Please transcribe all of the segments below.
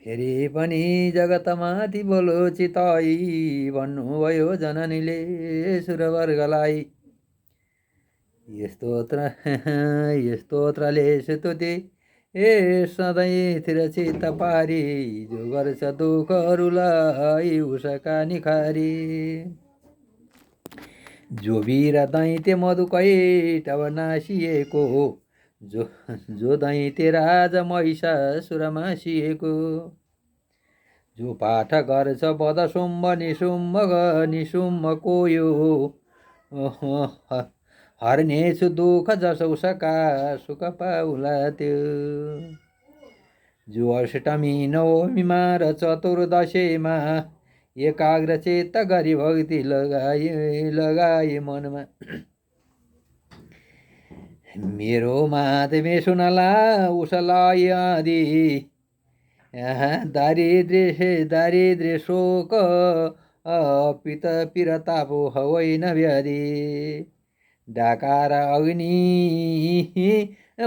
फेरि पनि जगतमाथि बोलो चिताई भन्नुभयो जननीले सुरवर्गलाई। स्तोत्रले स्तुति सधैँतिर चित्त पारी जो गर्छ दुःखहरूलाई उसका निखारी। जो वीर दैत्य मधुकैटभ नासिएको जो दैत्य राजा महिषासुर मासिएको। जो पाठ गर्छ बध शुम्भ निशुम्भको यो हर्नेछु दुःख जसो उसका सुख पाउला त्यो। जो अष्टमी नवमीमा र चतुर्दशीमा एकाग्र चित्त गरी भक्ति लगाए मनमा। मेरो माधवे सुनला उसलाई आदि दारिद्र्य शोक पित पिरताप होइन व्याधि। डाकार अग्नि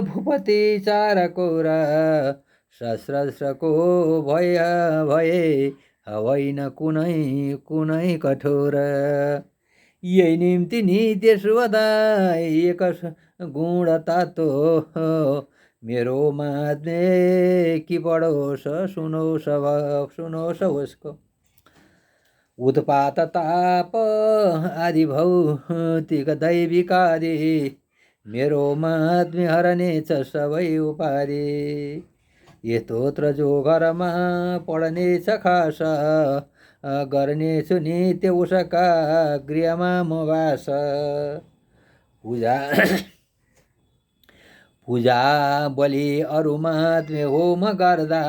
भूपति चारको र सशस्त्रको भय होइन कुनै कठोर। यही निम्ति नित्य सुवदाय एक गुण तातो मेरो माधे कि बढोस् सुनोस् उसको। उत्पात ताप आदि भौतिक दैविकादि मेरो महात्म्य हरनेछ सबै उपाधि। यो स्तोत्र जो घरमा पढ्नेछ खास गर्नेछु नित्य उसका गृहमा म वास। पूजा बलि अरू महात्म्य होम गर्दा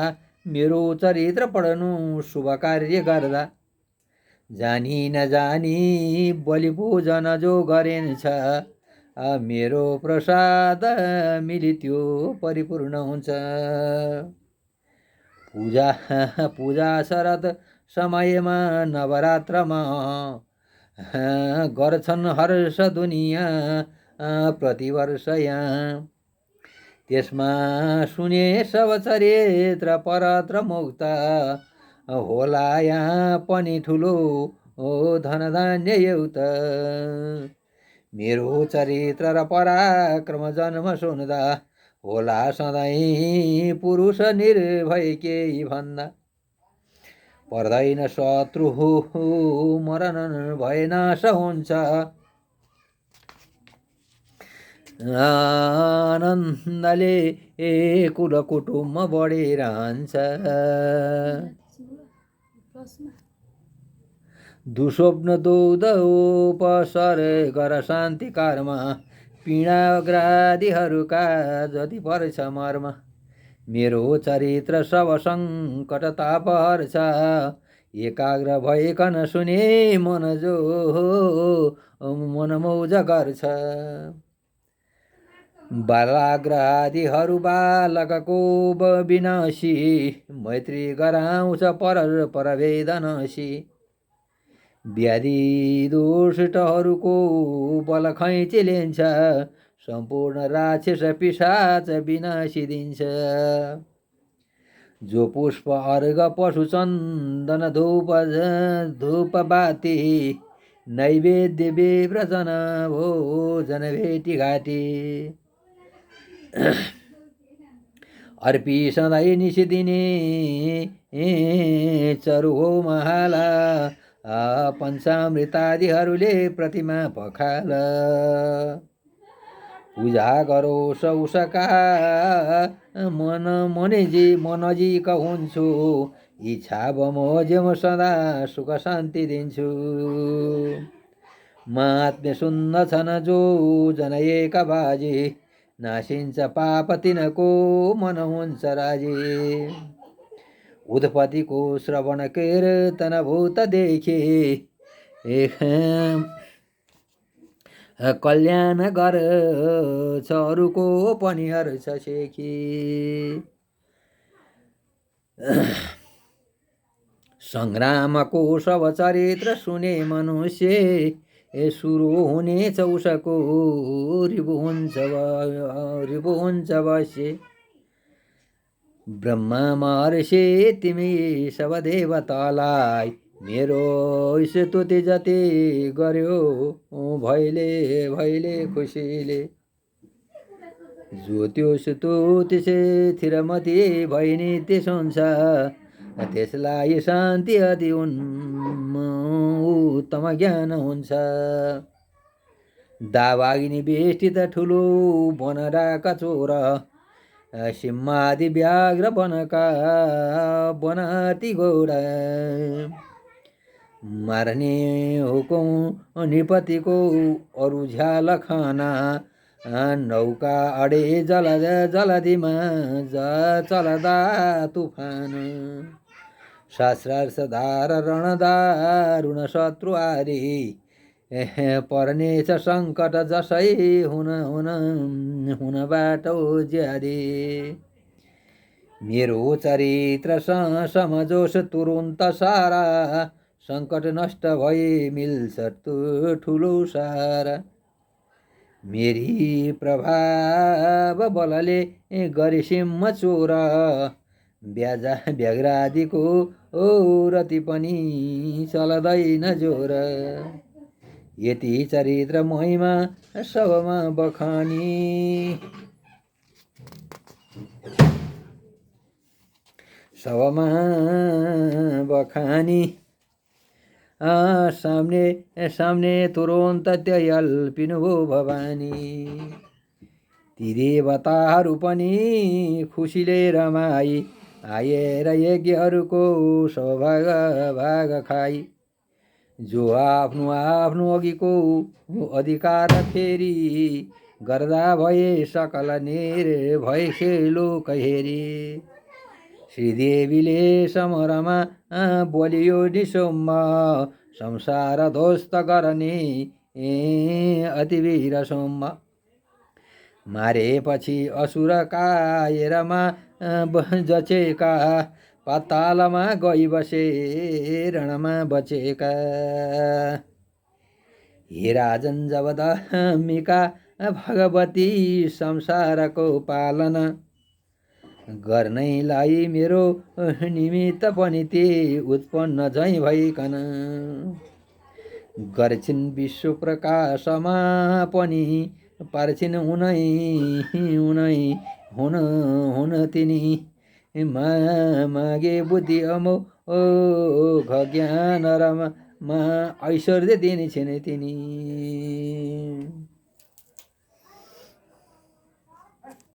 मेरो चरित्र पढ्नु शुभ कार्य गर्दा। जानी नजानी बलि पूजन जो गरिन्छ मेरो प्रसाद मिली त्यो परिपूर्ण हुन्छ। पूजा शरद समयमा नवरात्रमा गर्छन् हर्ष दुनियाँ प्रतिवर्ष यहाँ। त्यसमा सुने सब चरित्र परत्र मुक्त होला यहाँ पनि ठुलो धनधान्य एउटा। मेरो चरित्र र पराक्रम जन्म सुन्दा होला सधैँ पुरुष निर्भय केही भन्दा। पर्दैन शत्रु मरण भय नाश हुन्छ आनन्दले कुल कुटुम्ब बढेर हान्छ। दुस्वप्न दुध उपसर गर शान्ति कर्म पीडाग्रादिहरूका जति पर्छ मर्म। मेरो चरित्र सब सङ्कट ताप हर्छ एकाग्र भइकन सुने मन जो मनमौज गर्छ। बालाग्रादिहरू बालकको विनाशी मैत्री गराउँछ परवेदनसी। व्याधि दुष्टहरूको बल खैँची लिन्छ सम्पूर्ण राक्षस पिशाच विनाशी दिन्छ। जो पुष्प अर्घ पशु चन्दन धूप बाती नैवेद्य विव्रजन भोजन भेटी घाटी। अर्पी सधैँ निसिदिने चरु हो महाला पञ्चामृतादिहरूले प्रतिमा पखाल। पूजा गरोस् उसका मनजिक हुन्छु इच्छा बमोजिम सदा सुख शान्ति दिन्छु। महात्म्य सुन्दछन् जो जनएका बाजी नासिन्छ पाप तिनको मन हुन्छ राजी। उत्पत्तिको श्रवण कीर्तन भूत देखे कल्याण गर्छ अरूको पनि हर्ष सेखी। सङ्ग्रामको सब चरित्र सुने मनुष्य सुरु हुनेछ उसको रिबु हुन्छ अवश्य। ब्रह्मा महर्षि तिमी सब देवतालाई मेरो स्तुति जति गर्यो भैले भैले खुसीले जो त्यो स्तुति थिरमती भई नित्य सुन्छ त्यसलाई शान्ति अति उत्तम ज्ञान हुन्छ। दावाग्नि बेष्टित ठुलो बनराका चोर सिंहादि व्याघ्र बनका बनती घोडा मार्ने हुकुम निपतिको अरू झ्याल खाना नौका अडे जलधिमा चलदा तुफान शास्त्रार्षधार रणदारुण शत्रु आदि पर्नेछ सङ्कट जसै हुन बाटो ज्यादे मेरो चरित्र समझोस् तुरुन्त सारा सङ्कट नष्ट भए मिल्छ ठुलो सारा मेरी प्रभाव बलले गरे सिंह चोर व्याघ्रादिको रति पनि चल्दैन जोर यति चरित्र महिमा सबमा बखानी सामने तुरुन्त त्यल्पिनु भो भवानी ती देवताहरू पनि खुसीले रमाई आएर यज्ञहरूको सौभाग भाग खाई जो आफ्नो आफ्नो अघिको अधिकार फेरि गर्दा भए सकल निर्भय लोक हेरी श्रीदेवीले समरमा बोलियो निसोम संसार ध्वस्त गर्ने अतिवीर सोम मारेपछि असुर कायरमा जचेका पातालमा गई बसे रणमा बचेका हे राजन जगदम्बिका भगवती संसारको पालना गर्नैलाई मेरो निमित्त पनि ते उत्पन्न झैँ भइकन गर्छिन् विश्व प्रकाशमा पनि पार्छिन् हुन तिनी मागे बुद्धि अमोघ ज्ञान रमा ऐश्वर्य दिने छिन् तिनी।